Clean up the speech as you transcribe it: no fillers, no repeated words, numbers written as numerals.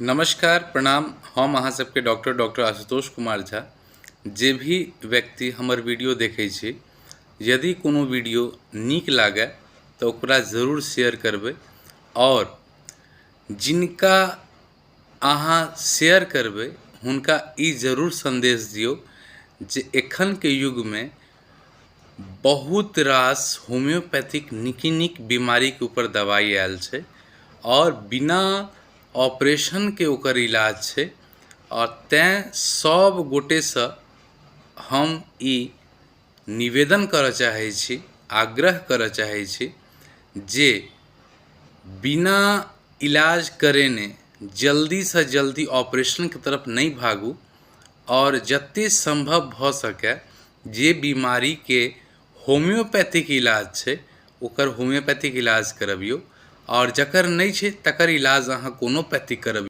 नमस्कार प्रणाम। हम अहाँ सबके डॉक्टर डॉक्टर आशुतोष कुमार झा। जे भी व्यक्ति हमर वीडियो देखै छी, यदि कोनो वीडियो नीक लागै तऽ ओकरा जरूर शेयर करबै आओर जिनका अहाँ शेयर करबै हुनका ई जरूर सन्देश दियौ जे एखनके युगमे बहुत रास होम्योपैथिक नीक नीक बीमारीके ऊपर दवाइ आयल छै आओर बिना ऑपरेशनके ओकर इलाज छै। आओर तैँ सभ गोटेसँ हम ई निवेदन करऽ चाहै छी, आग्रह करऽ चाहै छी जे बिना इलाज करेने जल्दीसँ जल्दी ऑपरेशनके तरफ नहि भागू आओर जतेक सम्भव भऽ सकै जे बीमारीके होम्योपैथिक इलाज छै ओकर होम्योपैथिक इलाज करबियौ, आओर जकर नहि छै तकर इलाज अहाँ कोनो पैथिक करबियौ।